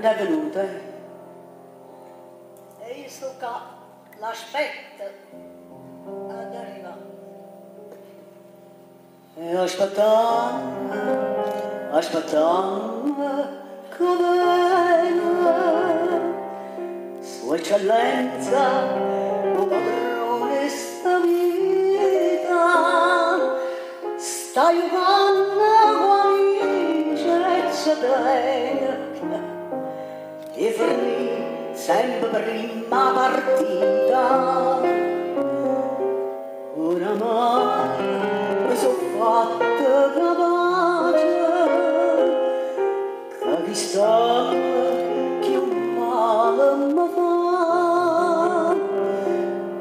Nun è venuto, eh? E io sto ccà, l'aspetto, adda arrivà. E aspettanno, aspettanno ca vene Sua Eccellenza 'o padrone 'e sta vita, sta jucanno cu 'amice e ce tene 'e fernì sempe primma 'a partita. Oramai me so' fatto capace ca chist'ommo cchiù male me fa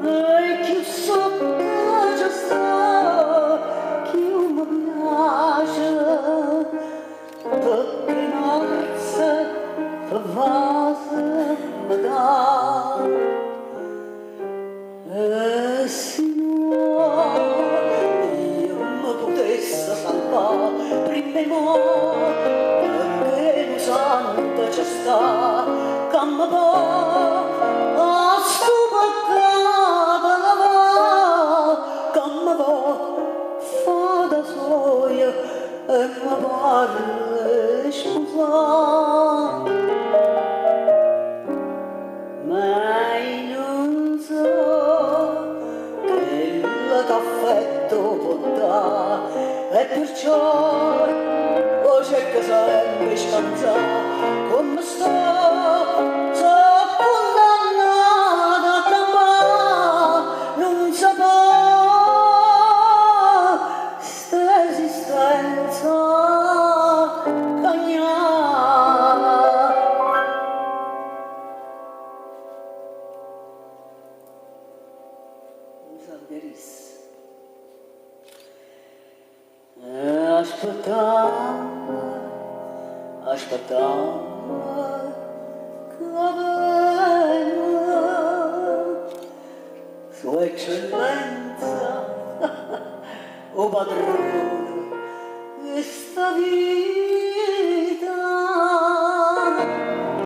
e cchiù sotto ce sto cchiù me piace pecché morze pe vase me dà. E si no io me putesse salvà primm' 'e mo pecché nu santo ce sta ca me po' 'a stu peccato levà ca me vo' fa da soja e me pare 'e spusà. Ma i' nun so chello c'affetto po' dà e pirciò 'o cerco sempe 'e scanzà. Comme sto, so' cundannato a campà, nun se po' st'esistenza cagnà. Aspettammo, aspettammo ca vene Sua Eccellenza 'o padrone 'e sta vita.